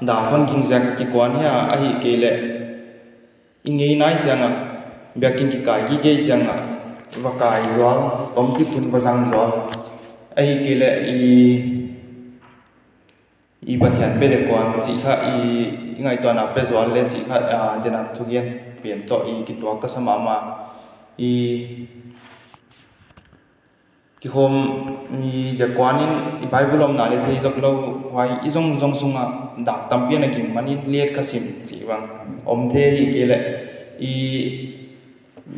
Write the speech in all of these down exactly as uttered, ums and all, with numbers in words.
Dak hon ging ziak a kikuan hi a, ahih kei leh i ngei nai ciangah, biakinn kikai gige ciangah va kai zual, om kik hun va zang zual. Ahih kei leh i, i Pathian bia le kuan cih kha i, i ngaihtuahna pia zual le cih kha, a, dena thugen pian tawh i kituak ka sa mahmah. I kikhawm i dekuan in i Bible omna le thei zok lo, huai i zong zong sungah dak tampi a na ging manin liat kha sim cih bang om thei hi kei leh i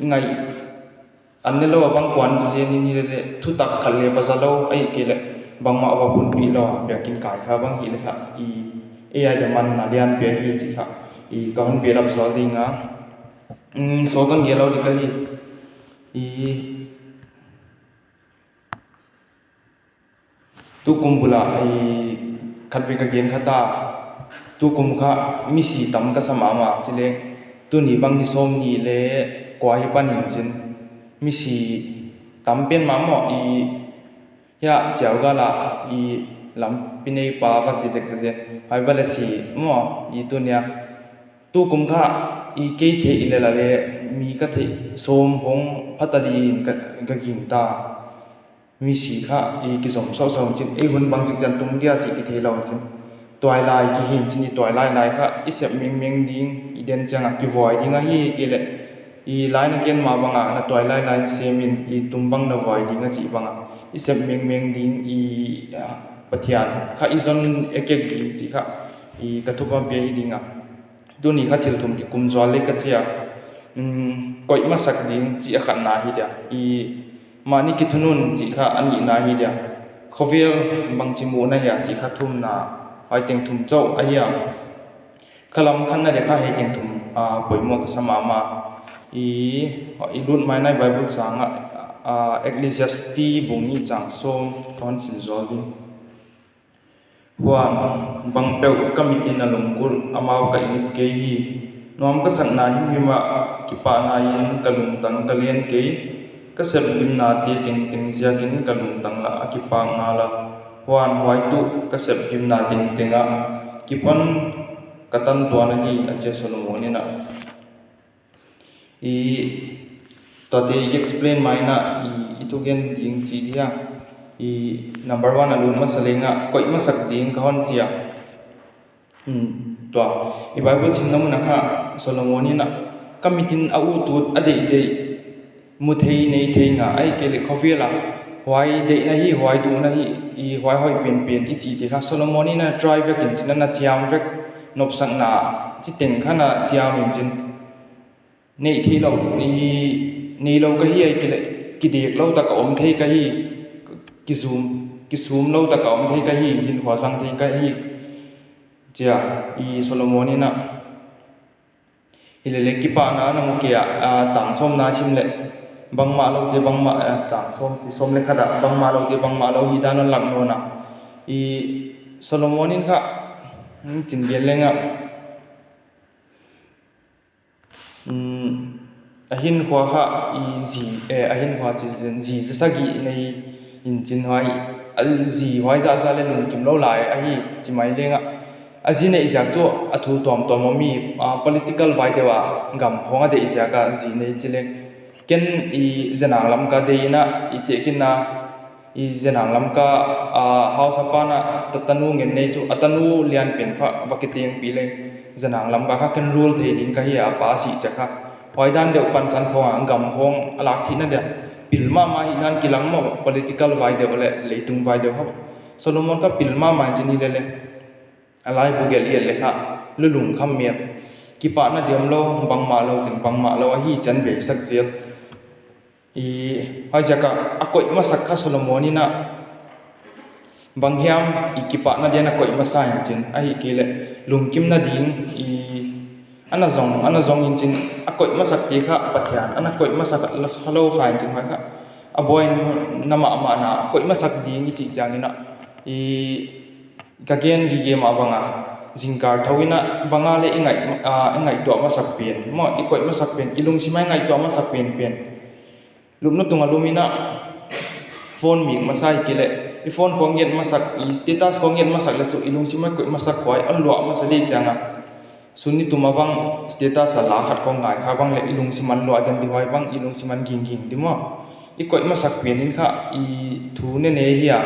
ngaih an ne lo a bang kuan ci zen in hi leh leh thutak khat le va za lo, ahih kei leh bangmah va punpih lo a biakinn kai kha bang hi leh kha i ei a i demanna lian pia hi cih kha i ka hon bia lap zual ding a. Mm, sawt hon gen lo ding ka hi. I tukum bulah i khatvei ka gen kha ta. Tukum kha misi tam ka sa mahmah ci leng, tuni bang ni sawm nih le kua hi panin cin misi tam pen mahmah i hiah ciau gala i lampi nei pa va ci dek zen. Hai ba le si maw i tunia tukum kha i kei theih i le la le mi ka theih sawm hong phata di in ka, ka ging ta. Misi kha i kizom sawhsawh cin ei hun bang cik cian tung dia cih kithei lo cin. Tuailai kihin cin i tuailai lai kha i sep mengmeng ding i den ciangah kivuai ding ahi kei leh i lai na ken ma bangah na tuailai lai semin i tum bang na vuai ding a cih bangah i sep mengmeng ding i, a, Pathian kha i zon ekek ding cih kha i ka thup a pia hi dingah. Tuni kha thil thum kikum zual le ka cia. Um, koih masak ding cih a khatna hi dia. I mahni kithunun cih kha a nihna hi dia. Khuavial bangci muhna hia cih kha thumna. Huai teng thum cauh a hiam. Khalam khatna dia kha hei teng thum, a, poimawh ka sa mahmah. I, i lut mai nai Bible cangah, a, Ecclesiastes bung nih cang sawm ka hon sim zual ding. Huan, bang peuh ka mitin a lunggulh amau ka init kei hi. Nuam ka sakna himhimah kipahna in ka lungtang ka lian kei. Ka sepgimnate tengteng ziakin ka lungtang lah a kipak ngal a. Huan, huai tuh ka sepgimna tengtengah kipan ka tantuan ahi, a cia Solomon in ah. I tuate i explain mai na i, i thugen ding ci dia. I number one a lut masa lenga koih masak ding ka hon cia. Hmm, tua i Bible simna muna kha Solomon in ah ka mitin a utut a deihdeih mu thei nei thei nga ai kei le khuavial a huai deihna hi, huai duhna hi, i huai hoih pianpian i cihte kha Solomon in ah try vekin cin a na ciam vek nopsakna ci teng kha na ciam in cin. Neih thei lo, i, nei lo ka hi ai kile, kidek lo tak a om thei ka hi, kizum, kisum lo tak a om thei ka hi, hinkhua zang thei ka hi. Cia, i Solomon in ah. Hi lele kipahna na mu kei a, a, tang sawm na sim le, bangmah lo te bangmah, a, tang sawm, ti sawm le khat a, bangmah lo te bangmah lo hi dan on lak nawn a. I Solomon in kha, hmm, cin gen leng ah. Um, a hinkhua kha i zi, eh, a hinkhua ci zi za sagih nei in cin huai, a zi huai zahzah le lungkim lo lai ahi ci mai lengah. A zi neih ziak cu a thu tuamtuam om i, ah, political vai deuh ah gam khawng a deih ziak ah zi nei ci leng. Ken i zenang lam ka deih in ah i tehkhin a i zenang lam ka, a, hausa pan ah ta, tanu ngen nei cu a tanu lianpen kha va kitengpih leng zenang lam ka kha ken rul thei ding ka hi a, a pa sih cia kha. Huai dan deuh pansan khawng ah gam khawng a lak theihna dia pil mahmah hi nan kilang maw political vai deuh le leitung vai deuh kha. Solomon kha pil mahmah in cin hi lele. A laibu gelh iat le kha lulung kham mial kipahna diam lo bangmah lo teng bangmah lo ahi cian beisak zial. I, huaiziak a, a koih masak kha Solomon in ah bang hiam i kipahna dian a koih masa in cin ahi kei le lungkim nading i ana zong, ana zong in cin a koih masak te kha Pathian ana koih masak kha lo kha in cin huai kha a buai na mahmahna a koih masak ding i cih ciangin ah i ka gen gige mah banga zingkar tho in ah banga le i ngaih, a, i ngaihtuah masak pen maw i koih masak pen i lungsim a i ngaihtuah masak pen pen lupna tunga lum in ah phone mik masa hi kei le Telephone khong nget masak, i status khong nget masak le cu i lungsim a koih masak khua i an luah masa dei cianga, sun ni tuma bang status a la khat khong ngai kha bang le i lungsim an luah den dih huai bang i lungsim an gingging dih maw? I koih masak pian in kha i thu ne ne hi a.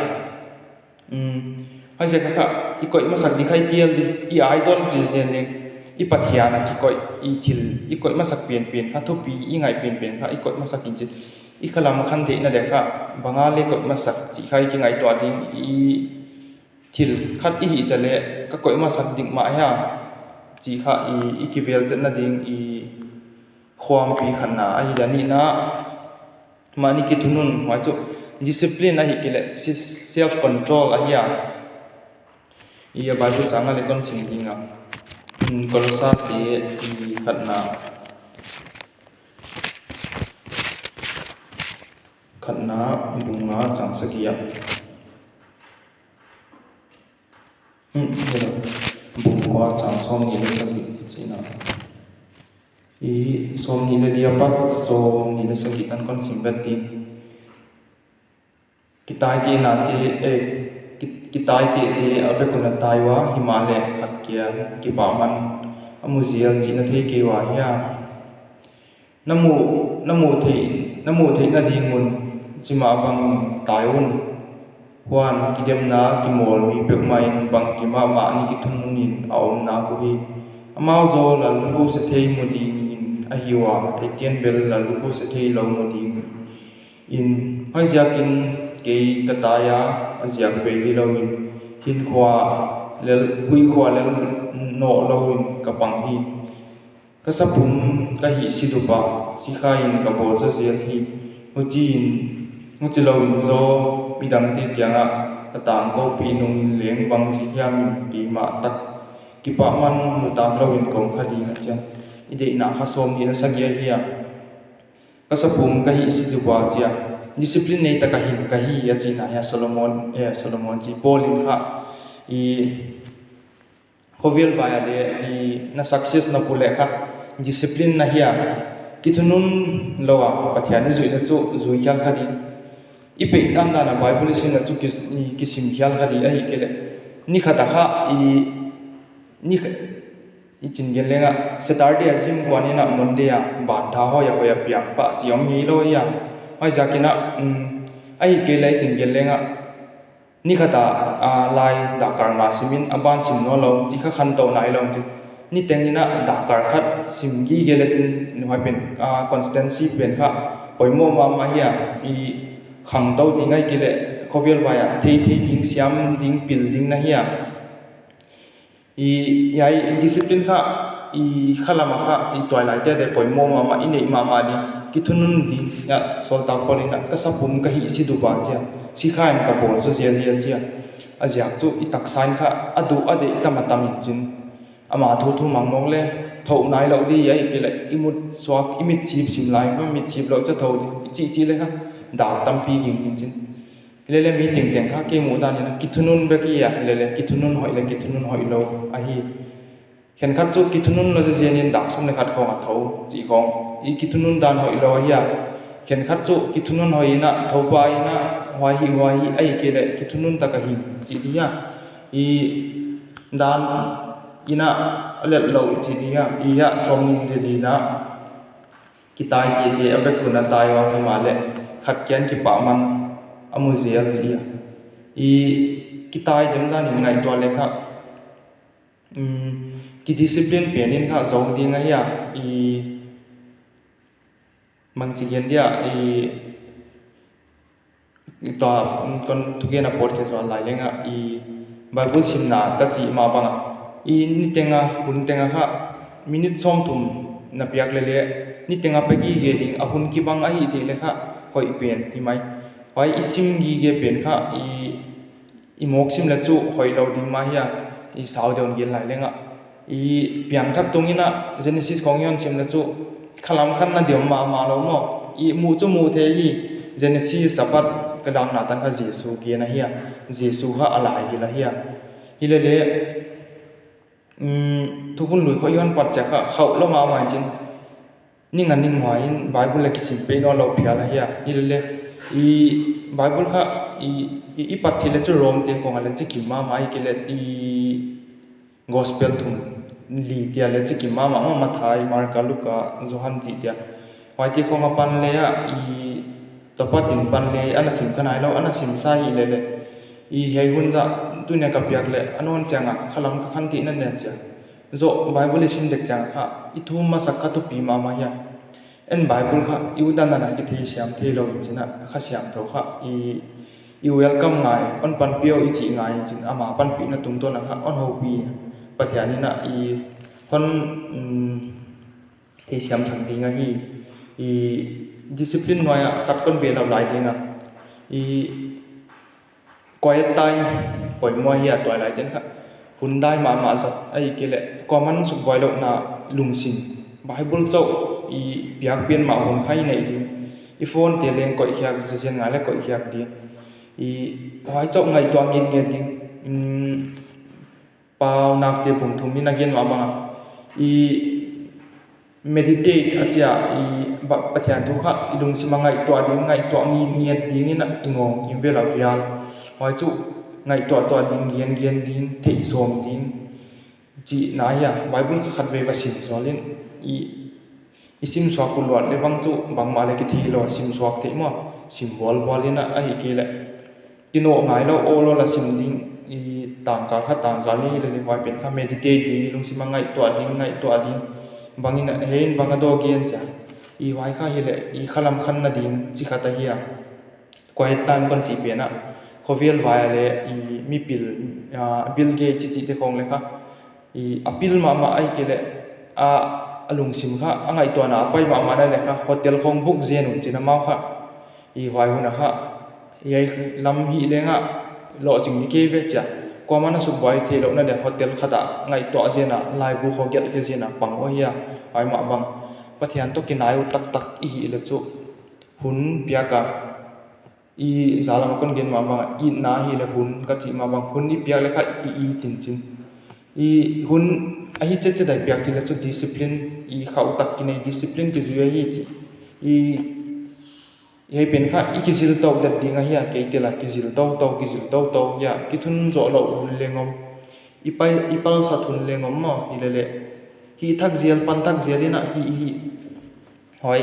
Hoi zia kha kha i koih masak dih kha i tial dih, i idol ci zen ding, i Pathian a kikoih, i thil i koih masak pianpian kha, thupi i ngaih pianpian kha i koih masak in cin. I khalam khan theihna dek kha banga le koih masak cih kha i kingaihtuah ding, i thil khat i hih ca le ka koih masak ding mah hia cih kha i, i kivel cetna ding i khuampi khatna ahi dan nihna. Mah ni kithunun huai cu discipline ahi kei le self control ahi a. I a Bible canga le kon sim dinga, Kolosate i khatna, khatna bung nga cang sagih ah. Bung kua cang sawm nih le sagih cina. I sawm nih le li a pat sawm nih le sagih tan kon sim bet ding. Kitaitehna te, eh, ki-, kitaitehte a vekun a tai uh a, himah le khat kia kipahman a mu zial cih na thei kei uh a hia? Na muh, na muh theih, na muh theih nadingun cimah bang tai un. Huan kidemna kimawl mi peuhmah in bangkim ah mahni kithunun in a omna uh hi. Amau zaw lallubu se thei mu dingin ahi uh a, eitian bel lallubu se thei lo mu ding in. Hoi ziakin kei ka tai a, a ziak bei hi loin hinkhua lel, huihkhua lel nawh loin ka pang hi. Ka sapum ka hih sidup ah sikha in ka bawl zaw zial hi. Huci in, huci loin zaw midangte kiangah ka tangkopih nungin leng bangci hiamin keimah tak kipahman mutak loin kong kha ding a ciang. I deihna kha sawm nih le sagih ahi a. Ka sapum ka hih sidup ah cia. Discipline nei taka hing ka hi a cihna hi a Solomon, eh, Solomon ci Paul in kha i Khuavial vai ah le i na success na pu leh kha discipline na hi a, kithunun lo a Pathian i zuih le cu zui khial kha ding. I peih dandan a Bible i sim le cu ki, i kisim khial kha ding ahi kei leh ni khat a kha i, ni khat, i cin gen lengah Saturday a zim kuan in ah Monday a ban tha hoi a hoi a piang pah ci om ngei lo hi a. Hoi ziakin ah, um, ahi kei leh i cin gen lengah ni khat a, a, lai dahkar nga simin a ban sim nawn lo, ci kha khantoh nai lo cin. Niteng in ah dahkar khat sim gige le cin, nuhai pen, a, constancy pen kha poimawh mahmah hi a, i khangto ti ngai kei leh khuavial vai ah thei thei ding, siam ding, pil ding na hi a. I, i ai, i discipline kha, i khalam a kha, i tuailaite de poimawh mahmah, i neih mahmah ding, kithunun ding, ya, sawltak Paul in ah, ka sapum ka hih sidup a cia, sikha in ka bawl zaw zial hi a cia. A ziak cu i taksa in kha, a duh a deih tam a tam in cin. Ama thu thu mangmawk le, tho nai lo dih, ya, i pi le, i mut suak, i mit sip sim lai, ma mit sip lo ca tho dih, i cih cih le kha, dak tampi ging in cin. Hi lele mi tengteng kha kei muh dan in a kithunun vek hi a, hi lele kithunun hoih le kithunun hoih lo ahi. Khenkhat cu kithunun lo ziazian in dak sawm le khat khawng a tho cih khawng i kithunun dan hoih lo ahi a. Khenkhat cu kithunun hoih in a tho pa in a huai hi huai hi ahi kei le kithunun tak ahi cih dih hi a. I dan in a let lo cih dih hi a. I hi a sawm nih le li in a kitaitete a vekun a tai uh a, himah le khat kian kipahman a mu zel ci a. I kitai dem dan in ngaihtuah le kha, um, kidiscipline pian in kha zo ding ahi a. I mangci gen dia, i tua, um, kon thugen a pawt khia zual lai lengah i Bible simna ka cih mah bangah i niteng a hun teng a kha minute sawmthum na piak lele niteng a pe gige ding a hun kibang ahi thei le kha koih pen hi mai. Huai i sim gige pen kha i, i mawk sim le cu hoih lo ding mah hi a, i sau deuh gen lai lengah. I piangthak tung in a Genesis khawng i hon sim le cu khalam khan na diam mahmah lo maw? I muh cu muh thei hi. Genesis a pat ka damna tan kha Jesu gen ahi a. Jesu kha a lai gil ahi a. Hi lele, um, Thukhun Lui khawh i hon pat ciah kha khauh lo mahmah in cin. Ning a ning huai in Bible le kisim pei nawn lo phial ahi a. Hi lele, i Bible kha i, i, i pat theih le cu Rom te khawng a le cikim mahmah, ahih kei le i gospel thum li tia le cikim mahmah, mah Matthai, Marka, Luka, Johan cih tia. Huai te khawng a pan le ah i Topa tin pan le a na sim kha nai lo, a na simsa hi le le i hei hun zah tunia ka piak le a nawn ciangah khalam ka khan theih na nen cia. Zawh Bible i sim dek ciangah kha i thum masak kha thupi mahmah hi a. En Bible kha i utdan dan a kithei siam thei lo in cin ah kha siam tho kha i, i welcome ngai, on panpih aw i cih ngai in cin ama panpihna tungtawn a kha on hopi. Pathian in ah i hon, um, thei siam thang ding ahi. I discipline nuai ah khat kon beh lo lai ding a. I quiet time poimawh hi a, tuailai ten kha hun dai mahmah zat ahih kei le kuaman sukbuai lohna lungsim Bible cauh i piak pian mah hun kha i neih ding. I phone te leng koihkhiak, zazian ngai le koihkhiak ding. I huai cauh ngaihtuah ngitngiat ding. Umm, Paunak te bung thum in a gen mah bangah i meditate a cia i ba-, Pathian thu kha i lungsim a ngaihtuah ding, ngaihtuah ngi-, ngiat ding in a i ngawng kim vel a vial. Huai cu ngaihtuah tuah ding, gian gian ding, theih sawm ding cihna hi a, Bible kha khat vei va sim zual in i, i simsuak uh luat le bang cu bangmah le kithei lo, simsuak theih maw, sim bualbual in a, ahih kei le kinawh ngai lo, aw lo la sim ding i tangkal kha tangkal ni le le huai pen kha meditate ding i lungsim a ngaihtuah ding, ngaihtuah ding bangin a, hei in bang a daw gen cia i huai kha hi le i khalam khan nading ci khat ahi a. Quiet time kon cih pen ah khuavial vai a le i mipil, ah, Bill Gates cihcih te khawng le kha i a pil mahmah ahih kei le a, a lungsim kha a ngaihtuahna a pai mahmah na le kha hotel khawng buk zen un cin amau kha i huai hun a kha i ai lam hih lengah lawhcing ni kei ve cia. Kuaman a sukbuai thei lohna le hotel khat ah ngaihtuah zen a laibu khaw gelh khe zen a pang uh hi a, huai mah bang Pathian tawh kinai uh taktak i hih le cu hun piak a i zalam a kon gen mah bang itna hi le hun ka cih mah bang hun i piak le kha i it in cin. I hun ahi cetcet a i piak thei le cu discipline i khauh tak kinei discipline kizui ahi ci. I, i hei pen kha i kizil to dat ding ahi a kei tel a kizil toto, kizil toto hi a kithun zawh loh hun leng om. I pai, i palsat hun leng om maw hi le le. Hih thak zial, pan thak zial in a hih, hih. Huai,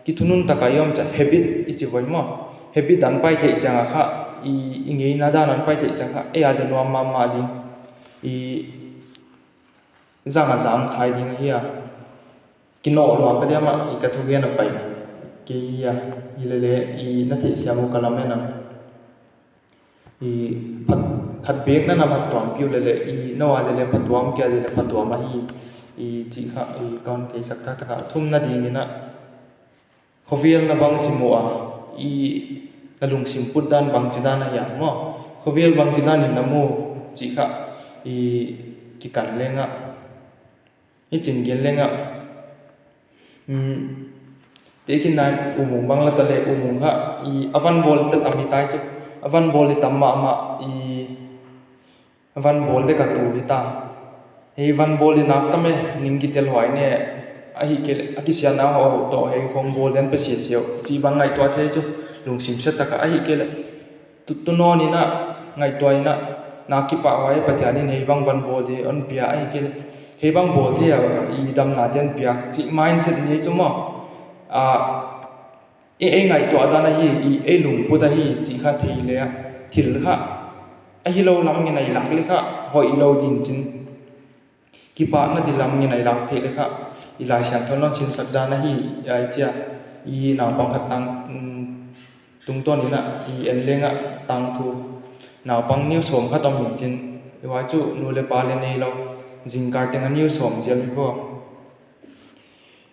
kithunun taka i om ciang habit i ci voi maw? Habit an pai theih ciang a kha, i, i ngeina dan an pai theih ciang kha, ei a de nuam mahmah ding, i zang a zang khai ding ahi a. Kinawh lua ka diam ah, i ka thugen a pai kei hi a, hi le le, i na theihsiam uh ka lamen a. I phat, khat bek na na phattuam piu le le, i no a le le phattuam kia le le phattuam ahi, i cih kha, i ka hon theisak taktak a thum nading in a, khuavial na bangci mu a, i na lungsim put dan bangci dan a hiam maw? Khuavial bangci dan in na mu, cih kha, i kikan leng a, i cin gen leng a, um, tekhin nai umung bang la ta le umung kha, i a van bawl ta tam hi tai cu, a van bawl i tam mahmah, i van bawl dek a tu hi ta. Hei van bawl i nak tam e, ning kitel huai ne, ahih kei le a kisiatna ho tawh hei khawng bawl den pe siasia uh, cih bang ngaihtuah thei cu, lungsim siat tak a ahih kei le tu, tu nawn in a, ngaihtuah in a, nak kipah huai Pathian in hei bang van bawl ding on pia ahih kei le, hei bang bawl thei a, i damna te on piak, cih mindset ni cu maw? A, i ei ngaihtuah dan ahi, i ei lungput ahi, cih kha thei le a, thil kha ahi lo lam ngen a i lak le kha hoih lo ding cin. Kipahna ding lam ngen a i lak theih le kha i Lai Siangtho in hon sinsak dan ahi, i ai cia, i naupang khat tang, um, tungtawn in a, i en leng a tangthu. Naupang niu sawm khat om in cin, i huai cu nu le pa le nei lo, zingkar teng a niu sawm zial hi vua.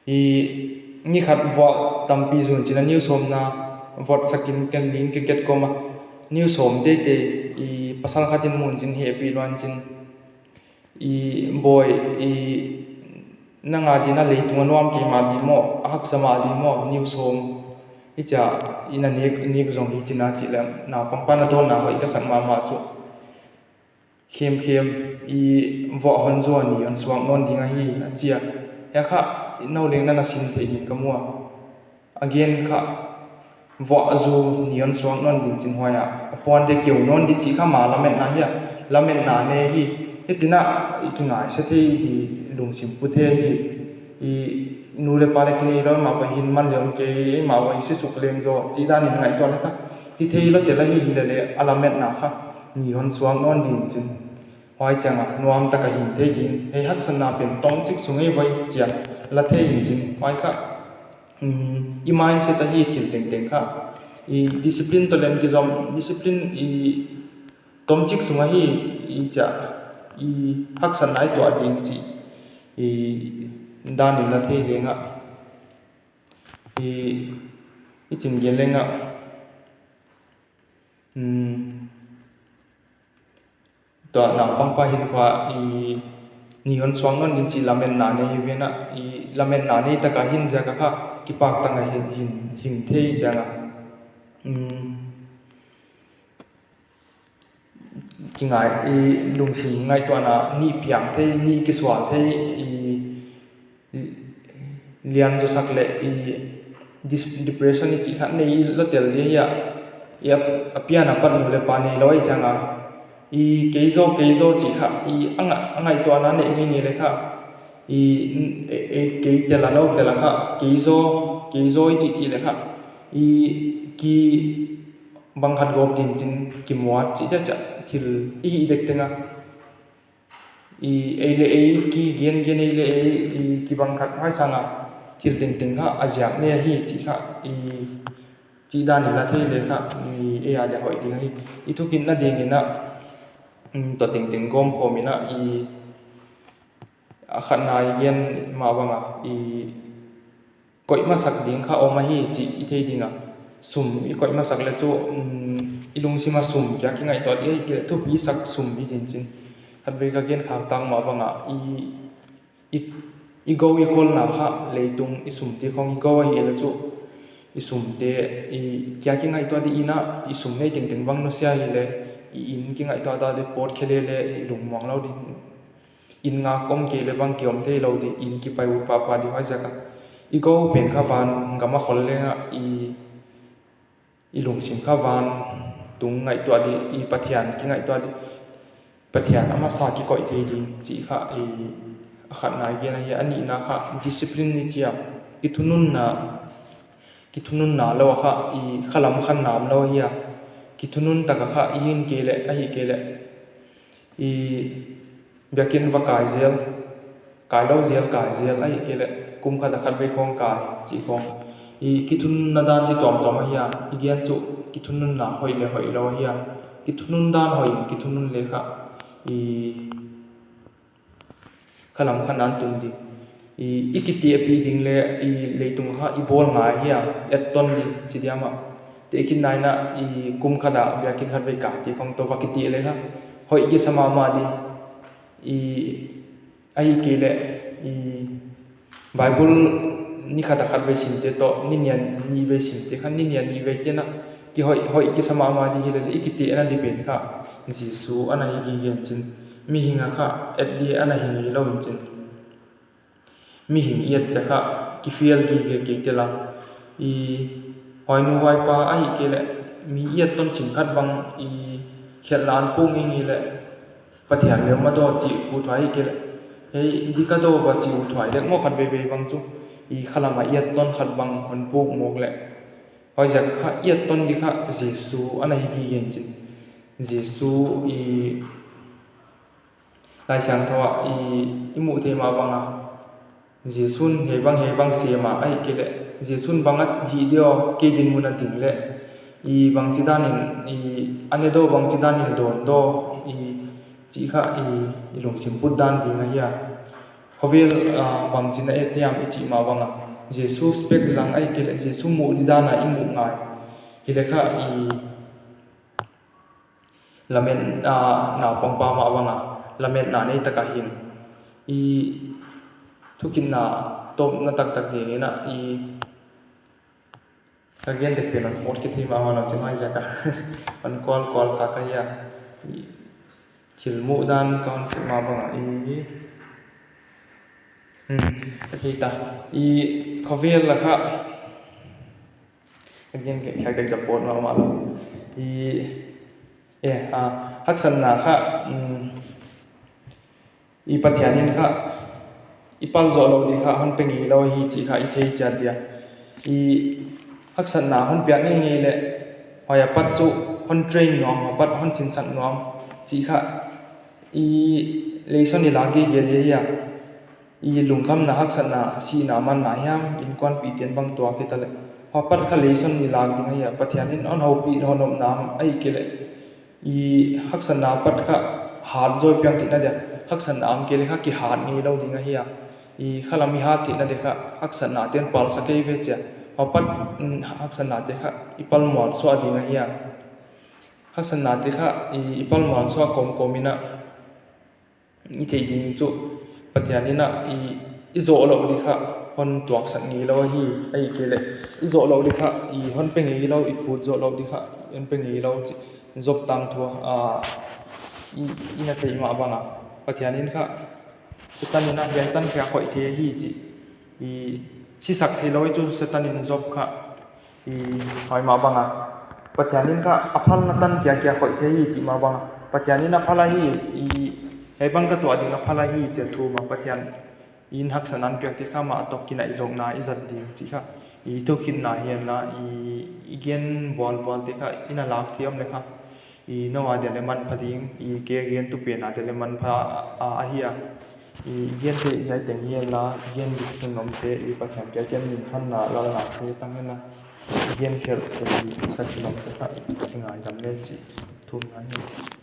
I ni khat vuah tampi zun cin a niu sawmna vot sakin ken ling ke ket kawm a niu sawm teitei i pasal khat in mun cin hehpih luan cin i bawi i nang a ding a leitung a nuam keimah ding maw, a haksa mah ding maw, niu sawm i cia i na nek, nek zong hi cin a cih leh naupang pan a dawnna hoih ka sak mahmah cu. Khemkhem i vuah hon zuan i hon suak nawn ding ahi a cia. Hia kha no leng na na sin theih ding ka mua. A gen kha vuah zu ni hon suak nawn ding cin huai a, a puante keu nawn ding cih kha ma lametna hi a, lametna ne hi. Hi cinah i kingaihsia thei ding lungsim pu thei hi. I nu le pa le kinei lo, mah vai hin man liam kei, mah vai sisuk leng zaw cih danin ngaihtuah le kha hi thei lo tel ahi hi le le a lametna kha ni hon suak nawn ding cin. Huai ciangah nuam taka hing thei ding, hei haksatna pen tomcik sung ei vai ciah la thei in cin. Huai kha, um, i mindset ahi thil tengteng kha. I discipline tawh lem kizom, discipline i tomcik sung ahi i ciah, i haksatna i tuah ding cih i danin la thei lengah, i, i cin gen lengah, um, tua naupangpa hin khua i ni hon suak nawn ding cih lametna nei hi venah, i lametna nei taka hin ziaka kha kipak tanga hin, hin, hing thei cianga, um, kingai, i lungsim ngaihtuahna nih piang thei, nih kisual thei, i lian zusak le i dis-, depression i cih khat nei i lotel dih hi a, i a, a pian a pat nu le pa nei lo i cianga, i keizaw, keizaw cih kha, i a nga-, a ngaihtuahna nei ngei ngei le kha, i, e, e, kei tela no tela kha, keizaw, keizaw i cih cih le kha, i ki bang khat gawp din cin kimuat cih cia cia thil i hih dek tenga. I ei le ei ki gen gen ei le ei i kibang khat huai sanga thil tengteng kha a ziak ne ahi cih kha i cih dan i la thei le kha i ei a dia hoih ding ahi. I thukitna dingin ah, um, tua tengteng gawm khawm in ah i a khatna i gen mah banga i koih masak ding kha om ahi cih i thei dinga. Sum i koih masak le cu, um, i lungsima sum kia kingaihtuah dih ahi kei le thupi sak sum hi din cin. Khatvei ka gen khak tang mah banga i, i, i go i kholna kha leitung i sum ti khong i go ahi le cu i sumte i kia kingaihtuah dih inah i sum nei tengteng bang nusia hi le i inn kingaihtuah dah dih pawt khia le le i lungmuang lo dih. Inn ngak om kei le bang kiom thei lo dih, inn kipai ut pahpah dih huai ziaka. I go pen kha van gam a khol lengah i, i lungsim kha van tung ngaihtuah dih, i Pathian kingaihtuah dih. Pathian a masa kikoih thei ding cih kha i a khatna i gen ahi, a nihna kha discipline i ciam, kithununna, kithununna lo a kha i khalam khan nam lo ahi a. Kithunun taka kha i hin kei le, ahi kei le. I biakinn va kai zel, kai lo zel, kai zel, ahi kei le kum khat a khat vei khawng kai cih khawng. I kithunna dan ci tuamtuam ahi a, i gen cu kithununna hoih le hoih lo ahi a. Kithunun dan hoih in kithunun le kha i khalam khan an tum ding. I, i kitiahpih ding le i leitung kha i bawl ngai hi a, etton ding ci diam ah. Tehkhin nainah i kum khat ah biakinn khat vei kai ti khong tawh va kitiah le kha hoih kisa mahmah ding. I, ahi kei le i Bible ni khat a khat vei simte tawh ni nian ni vei simte khan ni nian ni vei tenah kihoih, hoih kisa mahmah ding hi le le i kitiahna dih pen kha Jesu a na hi gige in cin. Mihing a kha et dih a na hi lo in cin. Mihing i et cia kha kifial gige kei tela. I huainu huaipa ahi kei le mi i et ton sim khat bang i khialhna an puk ngei ngei le Pathian lem a daw cih huthuai ahi kei le hei dika daw ba cih huthuai dek maw khat veivei bang cu i khalam a i et ton khat bang hon puk mawk le huaizia kha i et ton dih kha Jesu a na hi gige in cin. Jesu i Lai Siangtho ah i, i muh theih mah banga Jesu'n hei bang hei bang sem a ahi kei le Jesu'n bang a hih dia kei dinmun a ding le i bangci danin i a ne daw, bangci danin dawn daw i cih kha i, i lungsim put dan ding ahi a. Khawvel, ah, bangci na et hiam i cih mah banga Jesu spek zang ahi kei le Jesu muh dih dana i muh ngai hi le kha i lamet, ah, naupangpa mah banga lametna nei taka hing i thukitna tawpna taktak dingin ah i ka gen dek pen on pawt kithei mahmah lo ci mai ziaka on kual kual kha ka hi a i thil muh dan ka hon kit mah banga i, hmm, ka thei ta i khawvel a kha Again, kek kek dek japot ma ma lo. I, eh, ah, haksatna kha, mm, i Pathian in kha i pal zawh lo ding kha hon pe ngei lo hi cih kha i thei ciat dia. I haksatna hon piak ngei ngei le, hoi a pat cu hon train nuam, hoi a pat hon sinsak nuam cih kha i lesson i lak gige ding hi a. I lungkhamna, haksatna, sihna, manna hiam, innkuanpihte in bang tuak hi ta le, hoi a pat kha lesson i lak ding hi a. Pathian in hon hopih, hon nopna a hi kei le, i haksatna a pat kha hat zaw piang theihna dia, haksatna a om kei le kha kihat ngei lo ding ahi a. I khalam i hat theihna dia kha haksatna te in palsa kei ve cia. Hoi a pat, mm, haksatna te kha i palmual suah ding ahi a. Haksatna te kha i, i palmual suah kawmkawm in a, i theih ding cu Pathian in a i, i zawh loh ding kha hon tuaksak ngei lo hi. A hi kei le, i zawh loh ding kha i hon pe ngei lo, i phut zawh loh ding kha hon pe ngei lo cih Job tangthu a, i, i na theih mah bang a, Pathian in kha Satan in a hiai tan kha hoih thei hi cih i sisak thei lo i cu Satan in Job kha i hoi mah bang a, Pathian in kha a phalna tan kia kia hoih thei hi cih mah bang a, Pathian in a phal ahi, i hei bang ka tuah ding a phal ahi cih thu mah Pathian in haksatna hon piak te kha mah a tok kinaih zawkna i zat ding cih kha i thukhitna hi a, i, i gen bualbual te kha i na lak thei om le kha i no a dia le manpha ding, i ke gen tu pen a dia le manpha a, a hi a. I gen te hiai teng hi a, i gen dik sun om te i Pathian kia kian min khanna lalna te tang hi a, i gen khelh te i sa chin om te kha i ngaidam le cih thum na hi.